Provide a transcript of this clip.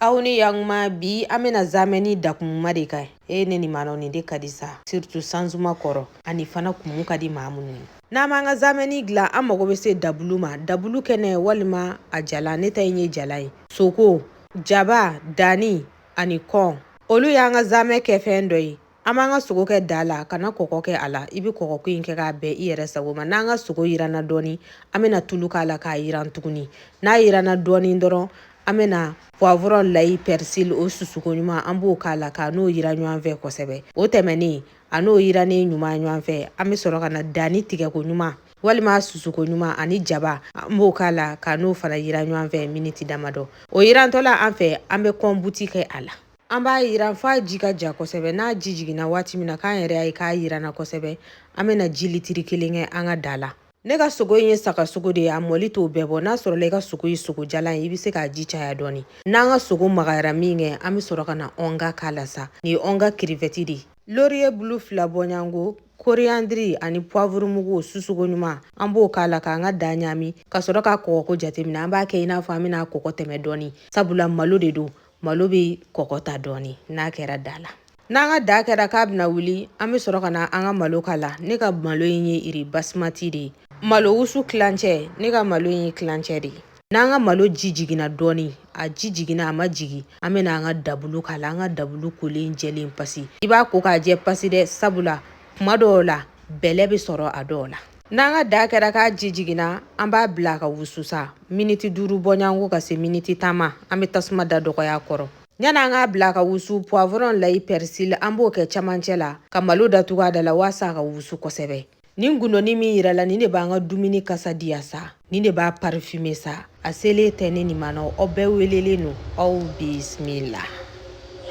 Aw ni yakuma. Bi an bɛna zamɛni dakumuma de kɛ. E ne ni maa nin de ka di sa, surtout sanzuma kɔrɔ, ani fana kumu ka di maa minnu ye. N'an b'an ka zamɛni dilan, an mago bɛ se dabulu ma, dabulu kɛnɛ walima a jala. Ne ta in ye jala ye. Sogo, jaba, dani ani kɔn, olu y'an ka zamɛ kɛfɛn dɔ ye. An b'an ka sogo kɛ da la, kana kɔgɔ kɛ a la. I bɛ kɔgɔko in kɛ k'a bɛn i yɛrɛ sago ma. N'an ka sogo yiranna dɔɔni, an bɛna tulu k'a la k'a yiran tuguni. N'a yiranna dɔɔni dɔrɔn, an bɛna poivron, l'ail, persil, o susuko ɲuman, an b'o k'a la k'a n'o yiran ɲɔgɔn fɛ kosɛbɛ. O tɛmɛnen, a n'o yirannen ɲuman ɲɔgɔn fɛ, an bɛ sɔrɔ ka na danni tigɛko ɲuman walima susuko ɲuman ani jaba, an b'o k'a la k'a n'o fana yiran ɲɔgɔn fɛ miniti damadɔ. O yirantɔla an fɛ, an bɛ kɔnbuti kɛ a la. An b'a yiran f'a ji ka ja kosɛbɛ. N'a ji jiginna waati min na, k'an yɛrɛ y'a ye k'a yiranna kosɛbɛ, an bɛna ji litiri 1 kɛ an ka da la. Ne ka sogo in ye saga sogo de ye, a mɔli t'o bɛɛ bɔ. N'a sɔrɔla i ka sogo ye sogo jalan ye, i bɛ se k'a ji caya dɔɔni. N'an ka sogo magayara min kɛ, an bɛ sɔrɔ ka na ɔnga k'a la sa. Nin ye ɔnga crevette de ye. Laurier bulu 2 bɔɲango, coriandre ani poivre mugu, susuko ɲuman, an b'o k'a la k'an ka da ɲaami, ka sɔrɔ k'a kɔgɔko jateminɛ. An b'a kɛ i n'a fɔ an bɛna kɔgɔ tɛmɛ dɔɔni, sabula malo de don, malo bɛ kɔgɔ ta dɔɔni n'a kɛra da la. N'an ka da kɛra k'a bɛna wuli, an bɛ sɔrɔ ka na an ka malo k'a la. Ne ka malo in ye riz basmati de ye, malo wusu kilancɛ. Ne ka malo in ye kilancɛ de ye. N'an ka malo ji jiginna dɔɔni, a ji jiginna, a ma jigin, an bɛna an ka dabulu k'a la, an ka dabulu kolen jɛlen pasi. I b'a ko k'a jɛ pasi dɛ, sabula kuma dɔw la bɛlɛ bɛ sɔrɔ a dɔw la. N'an ka da kɛra k'a ji jiginna, an b'a bila a ka wusu sa miniti 5 bɔɲango ka se miniti 10 ma. An bɛ tasuma da dɔgɔya kɔrɔ. Yanni an k'a bila a ka wusu, poivron, l'ail, persil, an b'o kɛ camancɛ la ka malo datugu a da la waasa a ka wusu kosɛbɛ. Nin gundoni min yira la, nin de b'an ka dumuni kasa diya sa, nin de b'a parfumer sa. A selen tɛ ne ni ma, aw bɛɛ welelen don, aw bisimila.